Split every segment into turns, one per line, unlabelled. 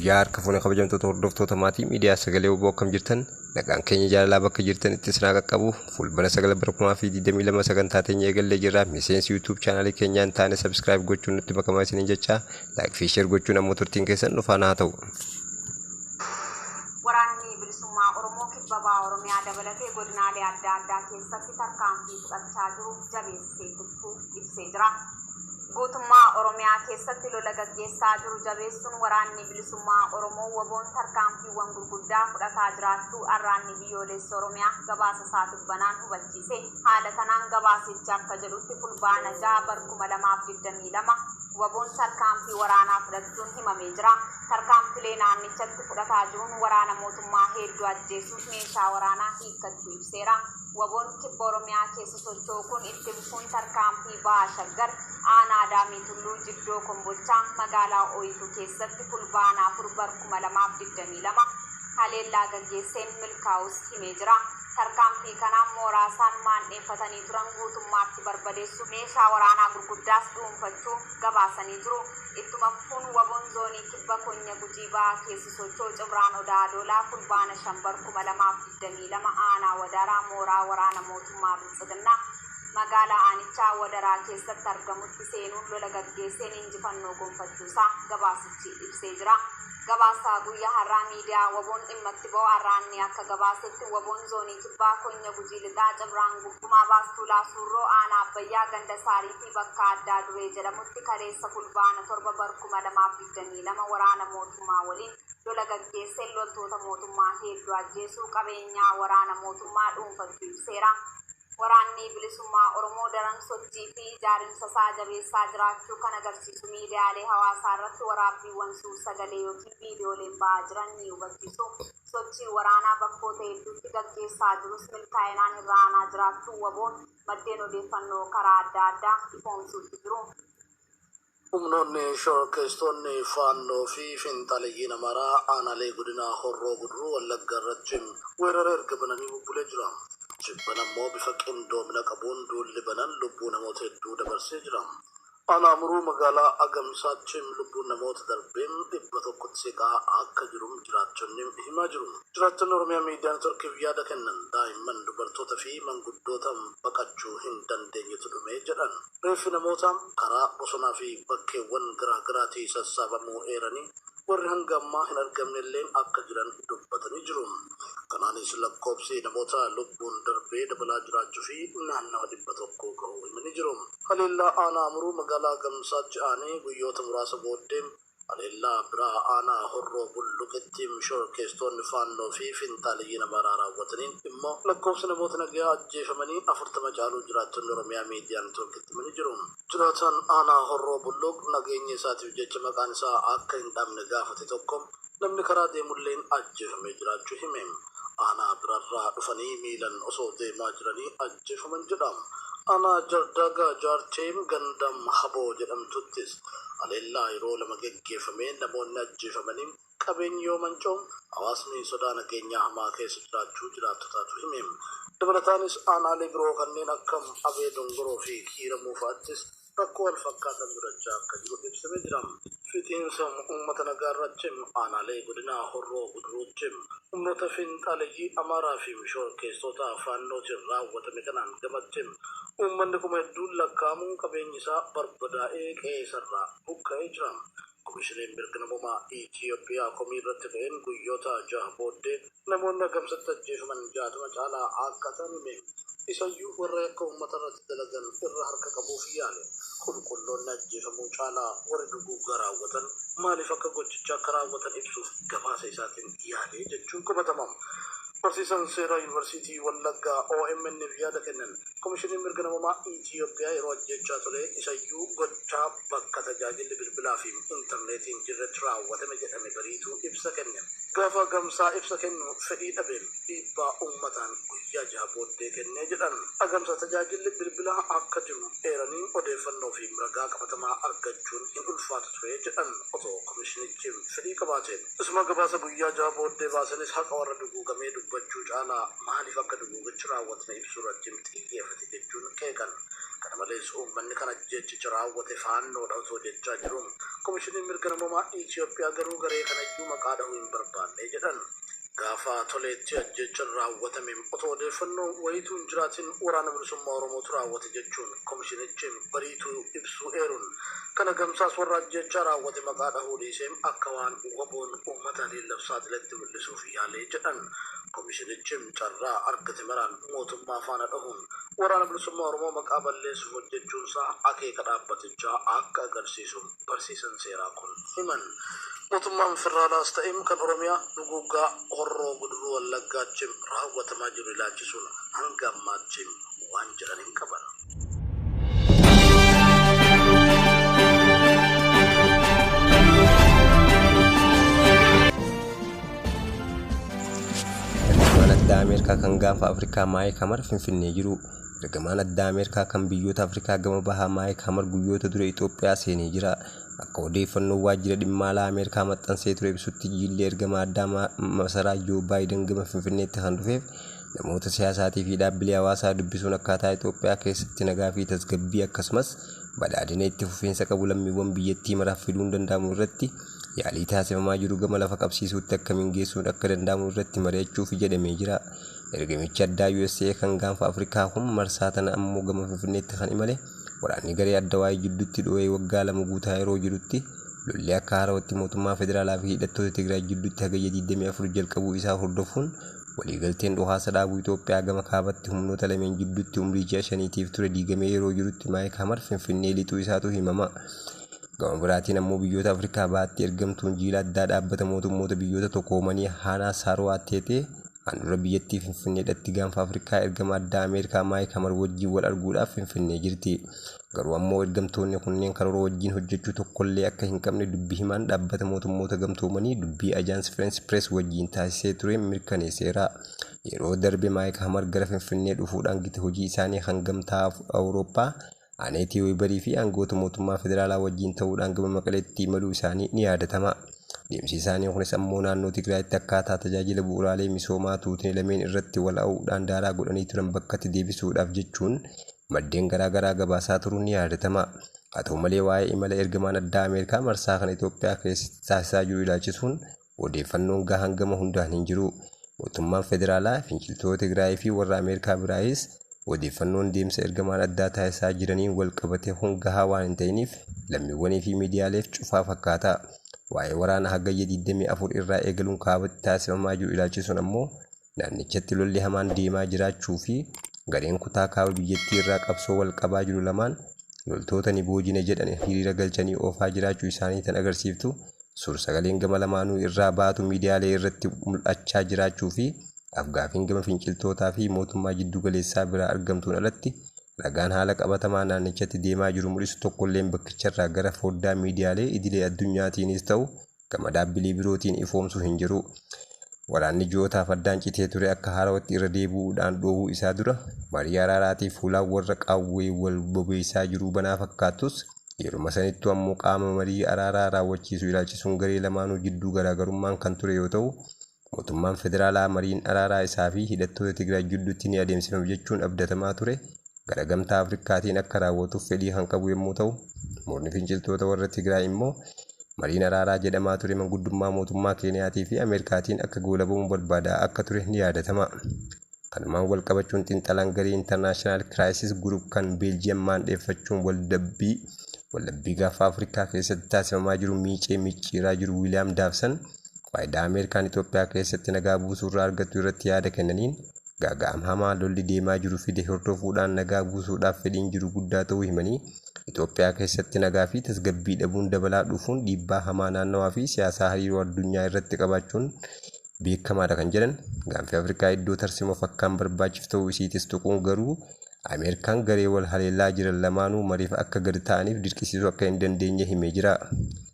Yooyyaa harka fuune kabajamtoota hordoftoota maatii miidiyaa sagalee WBO, akkam jirtan? Nagaan keenya jaalalaa bakka jirtanitti isin haa qaqqabu. Fulbana 9 bara 2022 sagantaa teenya eegallee jirra. Miseensi YouTube chaanaalii keenyaa hin taane subscribe gochuun nutti makamaa isiniin jecha, like fi share gochuun ammoo turtiin keessan nu faana haa ta'u.
Waraanni Bilisummaa Oromoo Kibba Baha Oromiyaa dabalatee godinaalee adda addaa keessatti tarkaanfii fudhachaa jiru jabeessee itti fufuu ibsee jira. Guutummaa Oromiyaa keessatti lola gaggeessaa jiru jabeessuun Waraanni Bilisummaa Oromoo, WBOn, tarkaanfiiwwan gurguddaa fudhataa jiraachuu Arraanni Biyyooleessa Oromiyaa gabaasa isaa tibbanaan hubachiise. Haala kanaan gabaasichi akka jedhutti Fulbaana 6 bar 2022 WBOn tarkaanfii waraanaa fudhachuun himamee jira. Tarkaanfilee naannichatti fudhataa jiruun waraana mootummaa heedduu ajjeesuun meeshaa waraanaa hiikkachuu ibseera. WBOn Kibba Oromiyaa keessa socho'u kun itti fufuun tarkaanfii Baha Shaggar Aanaa Adaamii Tulluu Jiddoo Kombolchaa magaalaa Ooyituu keessatti Fulbaana 4 bar 2022 haleellaa gaggeesseen milkaa'uus himee jira. Tarkaanfii kanaan mooraa isaan maandheeffatanii turan guutummaatti barbadeessuu meeshaa waraanaa gurguddaas dhuunfachuu gabaasanii jiru. Ittuma fufuun WBOn Zoonii Kibba Konya Gujii Bahaa keessa socho'u Cibraan Odaa Adoolaa Fulbaana 5 bar 2022 Aanaa Wadaaraa mooraa waraana mootummaa Biltsiginnaa magaalaa aanichaa Wadaraa keessatti argamutti seenuun lola gaggeesseen injifannoo gonfachuu isaa gabaasichi ibsee jira. Gabaasa guyyaa har'aa miidiyaa WBOn dhimma itti ba'u Arraanni akka gabaasetti WBOn Zoonii Kibbaa Konya Gujii Lixaa Cibraan Gumaa Baastuulaa Suurroo Aanaa Abbayyaa ganda Saariitii bakka addaa Duree jedhamutti kaleessa Fulbaana 7 bar 2022 waraana mootummaa waliin lola gaggeesseen loltoota mootummaa heedduu ajjeesuu qabeenyaa waraana mootummaa dhuunfachuu ibseera. Waraanni Bilisummaa Oromoo daran sochii fi ijaarimsa isaa jabeessaa jiraachuu kan agarsiisu miidiyaalee hawaasaa irratti waraabbiiwwan suur-sagalee ykn viidiyooleen ba'aa jiran ni hubachiisu. Sochiin waraanaa bakkoota hedduutti gaggeessaa jirus milkaa'inaan irra aanaa jiraachuu WBOn maddeen odeeffannoo karaa adda addaa ifoomsuutti jiru.
Humnoonni shororkeessitoonni Faannoo fi finxaaleyyiin Amaaraa aanaalee godina Horroo Guduruu Wallaggaa irratti weerara erga bananii bubbulee jira. Tibbana ammoo bifa qindoomina qabuun duulli banan lubbuu namoota hedduu dabarsee jira. Aanaa Amuruu magaalaa Agamsaatti lubbuun namoota darbee 100tti siqaa akka jiru jiraattonni himaa jiru. Jiraattonni Oromiyaa Miidiyaa Networkiif yaada kennan daa'imman, dubartoota fi manguddoota baqachuu hin dandeenyetu dhume jedhan. Reeffi namootaa karaa bosonaa fi bakkeewwan garaa garaatii sassaabamuu eeranii, warri hanga ammaa hin argamnelleen akka jiran dubbatanii jiru. Kanaanis lakkoofsi namoota lubbuun darbee dabalaa jiraachuu fi naannawa 100 gahuu himanii jiru. Haleellaa Aanaa Amuruu magaalaa Agamsaatti aanee guyyoota muraasa booddee haleellaa biraa aanaa Horroo Bulluqitti shororkeessitoonni Faannoo fi finxaaleyyiin Amaaraa raawwataniin immoo lakkoofsi namoota nagayaa ajjeefamanii 40 caaluu jiraattonni Oromiyaa Miidiyaa Networkitti himanii jiru. Jiraataan aanaa Horroo Bulluq nageenya isaatiif jecha maqaan isaa akka hin dhamne gaafate tokko namni karaa deemulleen ajjeefamee jiraachuu hime. Aanaa birarraa dhufanii miilan osoo deemaa jiranii ajjeefaman jedha. Aanaa Jardaagaa Jaartee ganda Haboo jedhamtuttis haleellaa yeroo lama geggeeffameen namoonni ajjeefamanii qabeenyi yoo manca'u hawaasni sodaa nageenyaa hamaa keessa jiraachuu jiraattotaatu hime. Dabalataanis aanaalee biroo kanneen akka Abee Dongoroo fi Kiiramuu fa'attis rakkoo wal fakkaataan mudachaa akka jiru ibsamee jira. Fixiinsa uummata nagaa irratti aanaalee godina Horroo Guduruutti humnoota finxaaleyyii Amaaraa fi shororkeessitoota Faannootiin raawwatame kanaan gamatti uummanni kuma hedduun lakkaa'amu qabeenyi isaa barbadaa'ee qe'ee isarraa buqqa'ee jira. Komishiniin Mirga Namoomaa Itiyoophiyaa komii irratti ka'een guyyoota jaha booddee namoonni Agamsatti ajjeefaman 60 caalaa akka ta'an hime. Isayyuu warra yakka uummata irratti dalagan irra harka qabuuf yaale. Qulqulloonni ajjeefamuu caalaa warri duguuggaa raawwatan maaliif akka gochicha akka raawwatan ibsuuf gabaasa isaatiin yaale jechuun komatama. Barsiisan seeraa Yuunivarsiitii Wallaggaa OMN'f yaada kennan Komishiniin Mirga Namoomaa Itiyoophiyaa yeroo ajjeechaa ture isayyuu gochaa bakka tajaajilli bilbilaa fi intarneetii hin jirretti raawwatame jedhame bariituu ibsa kenne. Gaafa Agamsaa ibsa kennu fedhii dhabe dhiibbaa uummataan guyyaa jaha booddee kenne jedhan. Agamsa tajaajilli bilbilaa akka jiru eeranii odeeffannoo fi ragaa qabatamaa argachuun hin ulfaatu ture jedhan otoo komishinichi fedhii qabaatee. Isuma gabaasa guyyaa jaha booddee baasanis haqa warra duguugamee dubbatu. dubbachuu caalaa maaliif akka duguugichi raawwatame ibsuu irratti xiyyeeffate jechuun qeeqan. Kana malees uummanni kan ajjeechicha raawwate Faannoodha osoo jechaa jiru Komishiniin Mirga Namoomaa Itoophiyaa garuu garee kanayyuu maqaa dhahuu hin barbaanne jedhan. Gaafa Toleetti ajjeechan raawwatame otoo odeeffannoo wayituu hin jiraatin Waraana Bilisummaa Oromootu raawwate jechuun komishinichi bariituu ibsuu eeruun, kana gamsaas warra ajjeechaa raawwate maqaa dhahuu dhiisee akka waan WBOn uummata haleellaf saaxiletti mul'isuuf yaale jedhan. Komishinichi carraa argate maraan mootummaa faana dhahuun Waraana Bilisummaa Oromoo maqaa balleessuuf hojjechuunsaa akeeka dhaabbatichaa akka agarsiisu barsiisan seeraa kun himan. Mootummaan Federaalaas ta'e kan Oromiyaa duguuggaa Horroo Guduruu Wallaggaatti raawwatamaa jiru ilaalchisuun hanga ammaatti waan jedhan hin qaban.
Ergamaan addaa Ameerikaa kan gaanfa Afrikaa Maayik Hamar Finfinnee jiru. Ergamaan addaa Ameerikaa kan biyyoota Afrikaa gama bahaa Maayik Hamar guyyoota dura Itoophiyaa seenee jira. Akka odeeffannoon waajjira dhimma alaa Ameerikaa maxxansee ture ibsutti jiilli ergamaa addaa masaraa Joo Baayiden gama Finfinneetti kan dhufeef namoota siyaasaatii fi dhaabbilee hawaasaa dubbisuun akkaataa Itoophiyaa keessatti nagaa fi tasgabbii akkasumas badhaadhina itti fufiinsa qabu lammiiwwan biyyattii maraaf fiduun danda'amu irratti yaalii taasifamaa jiru gama lafa qabsiisuutti akkamiin geessuun akka danda'amu irratti mari'achuuf jedhamee jira. Ergamichi addaa USA kan gaanfa Afrikaa kun marsaa tana ammoo gama Finfinneetti kan imale waraanni garee Addawaayii jidduutti dho'ee waggaa 2 guutaa yeroo jirutti lolli akka haarawatti mootummaa federaalaa fi hidhattoota Tigraay jidduutti Hagayya 24 jalqabuu isaa hordofuun waliigalteen dhukaasa dhaabuu Itoophiyaa gama kaabatti humnoota lameen jidduutti umrii ji'a shaniitiif ture diigamee yeroo jirutti Maayik Hamar Finfinnee lixuu isaatu himama. Gama biraatiin ammoo biyyoota Afrikaa Bahaatti ergamtuun jiila addaa dhaabbata mootummoota biyyoota tokkoomanii Haanaa Saarwaa Teetee handhuura biyyattii Finfinneedhatti gaanfa Afrikaa ergama addaa Ameerikaa Maayik Hamar wajjiin wal arguudhaaf Finfinnee jirti. Garuu ammoo ergamtoonni kunneen karoora wajjiin hojjechuu tokkollee akka hin qabne dubbi himaan dhaabbata mootummoota gamtoomanii dubbii Ajaans Fireens Pirees wajjiin taasisee tureen mirkaneesseera. Yeroo darbe Maayik Hamar gara Finfinnee dhufuudhaan gita hojii isaanii kan Gamtaa Awurooppaa Aneetii Weebarii fi aangawoota mootummaa federaalaa wajjiin ta'uudhaan gama Maqaleetti imaluu isaanii ni yaadatama. Deemsi isaanii kunis ammoo naannoo Tigraayitti akkaataa tajaajila bu'uuraalee misoomaa tuutni lameen irratti wal a'uudhaan daaraa godhanii turan bakkatti deebisuudhaaf jechuun maddeen garaa garaa gabaasaa turuun ni yaadatama. Haa ta'u malee waa'ee imala ergamaan addaa Ameerikaa marsaa kana Itoophiyaa keessatti taasisaa jiru ilaalchisuun odeeffannoon gahaan gama hundaan hin jiru. Mootummaan federaalaa, finciltoota Tigraayii fi warra Ameerikaa biraayis odeeffannoon deemsa ergamaan addaa taasisaa jiraniin wal qabate kun gahaa waan hin ta'iniif lammiiwwanii fi miidiyaaleef cufaa fakkaata. Waa'ee waraana Hagayya 24 irraa eegaluun kaabatti taasifamaa jiru ilaalchisuun ammoo naannichatti lolli hamaan deemaa jiraachuu fi gareen kutaa kaaba biyyattii irraa qabsoo wal qabaa jiru lamaan loltoota ni boojina jedhan hiriira galchanii oofaa jiraachuu isaanii tan agarsiiftu suur-sagaleen gama lamaanuu irraa baatu miidiyaalee irratti mul'achaa jiraachuu fi af-gaafiin gama finciltootaa fi mootummaa jiddu galeessaa biraa argamtuun alatti ragaan haala qabatamaa naannichatti deemaa jiru mul'isu tokkolleen bakkicharraa gara foddaa miidiyaalee idilee addunyaatiinis ta'u gama dhaabbilee birootiin ifoomsu hin jiru. Waraanni ji'ootaaf addaan citee ture akka haarawatti irra deebi'uudhaan dhoohuu isaa dura marii araaraatiif hulaan warra qawwee wal bobeessaa jiruu banaa fakkaattus yeruma sanittuu ammoo qaama marii araaraa raawwachiisu ilaalchisuun garee lamaanuu jidduu garaagarummaan kan ture yoo ta'u mootummaan federaalaa mariin araaraa isaa fi hidhattoota Tigraay jidduutti ni adeemsifama jechuun abdatamaa ture gara Gamtaa Afrikaatiin akka raawwatuuf fedhii kan qabu yommuu ta'u, murni finciltoota warra Tigraay immoo mariin araaraa jedhamaa ture manguddummaa mootummaa Keeniyaatii fi Ameerikaatiin akka goolabamu barbaadaa akka ture ni yaadatama. Kanumaan wal qabachuun xiinxalaan garee International Crisis Group kan Beeljiyam maandheeffachuun waldhabbii waldhabbii gaafa Afrikaa keessatti taasifamaa jiru miicee micciiraa jiru Wiiliyaam Daafsan faayidaa Ameerikaan Itoophiyaa keessatti nagaa buusuurraa argattu irratti yaada kennaniin Gaaga'ama hamaa lolli deemaa jiru fide hordofuudhaan nagaa buusuudhaaf fedhiin jiru guddaa ta'uu himanii, Itoophiyaa keessatti nagaa fi tasgabbii dhabuun dabalaa dhufuun dhiibbaa hamaa naannawaa fi siyaasaa hariiroo addunyaa irratti qabaachuun beekamaadha kan jedhan, Gaanfi Afrikaa iddoo tarsimoof akkaan barbaachiftu ta'uu isiitis tuquun garuu Ameerikaan garee wal haleelaa jiran lamaanuu mariif akka gad taa'aniif dirqisiisuu akka hin dandeenye himee jira.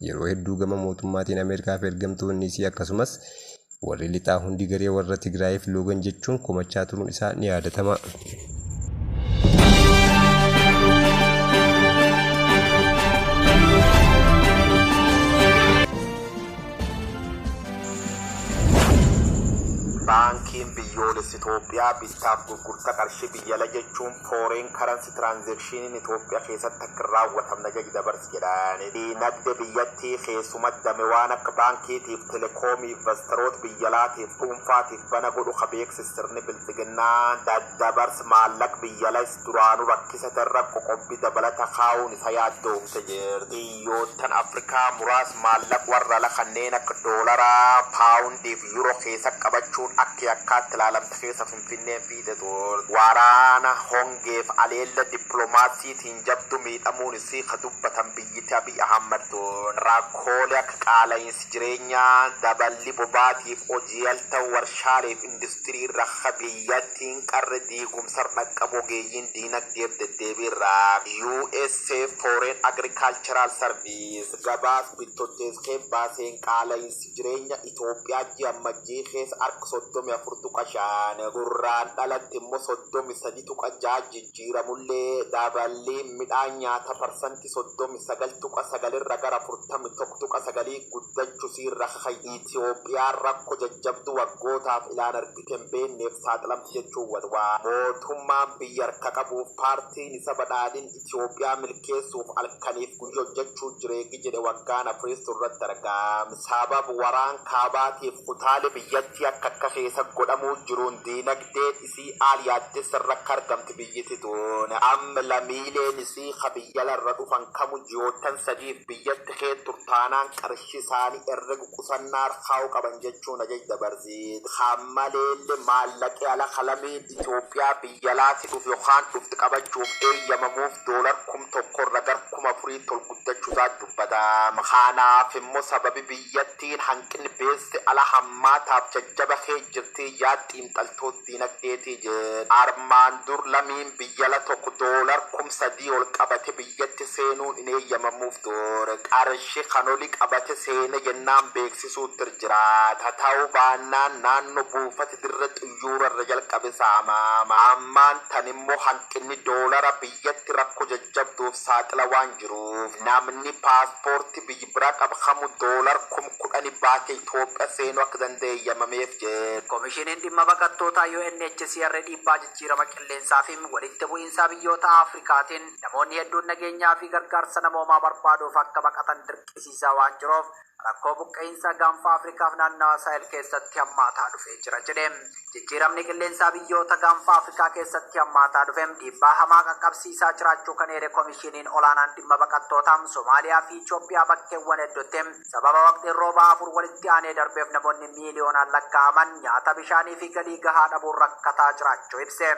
Yeroo hedduu gama mootummaatiin Ameerikaa fi ergamtoonni isii akkasumas Warri lixaa hundi garee warra Tigraayiif loogan jechuun komachaa turuun isaa ni yaadatama.
Baankiin biyyoolessi Itoophiyaa bittaaf gurgurtaa qarshii biyya ala jechuun foreign currency transactioniin Itoophiyaa keessatti akka hin raawwatamne ajaja dabarse jedhan. Diinagdee biyyattii keessumatti dame waan akka baankiitiif, telekoomii, investoroota biyya alaatiif dhuunfaatiif bana godhu ka beeksise sirni bilxiginnaa daddabarsa maallaqa biyya alas duraanuu rakkisa irra qoqqobbii dabalata kaa'uun isa yaaddoomte jirti. Biyyoottan Afrikaa muraas maallaqa warra ala kanneen akka doolaraa, paawundii fi yuuroo keessa qabachuun akka yakkaatti ilaalamte keessa Finfinneen fiite turte. Waraana hongeef aleella dippiloomaasiitiin jabdu miidhamuun isii ka dubbatan biyyatti Abiy Ahmad tun rakkoolee akka qaala'insi jireenyaa, daballi bobaatiif hojii alta warshaaleef industirii irra biyyattiin qarre diigumsa dhaqqabu ogeeyyiin diinagdeef deddeebiirra. USA Foreign Agricultural Service gabaas bittotteessee baaseen qaala'insi jireenya Itoophiyaa ji'a Ammajjii keessa harka 34.5, gurraan dhalatti immoo 33.6 jijjiiramullee, daballi midhaan nyaata 39.9% irra gara 41.9 guddachuusiirra Itoophiyaan rakkoo jajjabduu waggootaaf ilaan argite hin beekneef saaxilamti jechuun watwaa. Mootummaan biyya harka qabuuf paartiin isa badhaadhin Itoophiyaa milkeessuuf halkaniif guyyaa hojjechuu jireegi jedhe waggaan afureessu irratti argama. Sababa waraan kaabaatiif kutaalee biyyattii akka akka keessa godhamuu jiruun diinagdeen isii haal yaaddessa irra akka argamti biyyatti tun. Amma lammiileen isii ka biyya irra dhufan kamu ji'oottan 3f biyyatti kee turtaanaan qarshii isaanii herrega qusannaa kaa'uu qaban jechuun ajaja dabarsiit. Hammaleellee maallaqee ala kalamiin Itoophiyaa biyya alaatti dhufu yookaan dhufti qabachuuf eeyyamamuuf doolar 1000 irra gara 4000tti ol guddachuu isaa dubbatama. Kanaaf immoo sababi biyyattiin hanqinni beesse ala hammaataaf jajjaba kee jirti yaad xiinxaltoota diinagdeetii jedha. Armaan dur lamiin biyya ala tokko doolar 3000 ol qabate biyyatti seenuun hin eeyyamamuuf ture. Qarshii kan oli qabate seene jennaan beeksisuutti jira. Ta'uu baannaan naannoo buufata dirra xiyyoora irra jalqabe saamama. Ammaan tan immoo hanqinni doolara biyyatti rakkoo jajjabduuf saaxila waan jiruuf namni paaspoortii biyya biraa qabu kamu doolar 10,000 baatee Itoophiyaa seenuu akka danda'e eeyyamameef jedhe.
Komishiniin dhimma baqattootaa UNHCR dhiibbaa jijjiirama qilleensaa fi walitti bu'iinsa biyyoota Afrikaatiin namoonni hedduun nageenyaa fi gargaarsa namoomaa barbaaduuf akka baqatan dirqisiisaa waan jiruuf rakkoo buqqa'insa gaanfa Afrikaaf naannawa Saahel keessatti hammaataa dhufee jira jedhe. Jijjiiramni qilleensaa biyyoota gaanfa Afrikaa keessatti hammaataa dhufe dhiibbaa hamaa qaqqabsiisaa jiraachuu kan eere komishiniin olaanaan dhimma baqattootaa, Somaaliyaa fi Itoophiyaa bakkeewwan hedduutti sababa waqtiin roobaa afur walitti aanee darbeef namoonni miiliyoonaan lakkaa'aman nyaata, bishaanii fi galii gahaa dhabuun rakkataa jiraachuu ibse.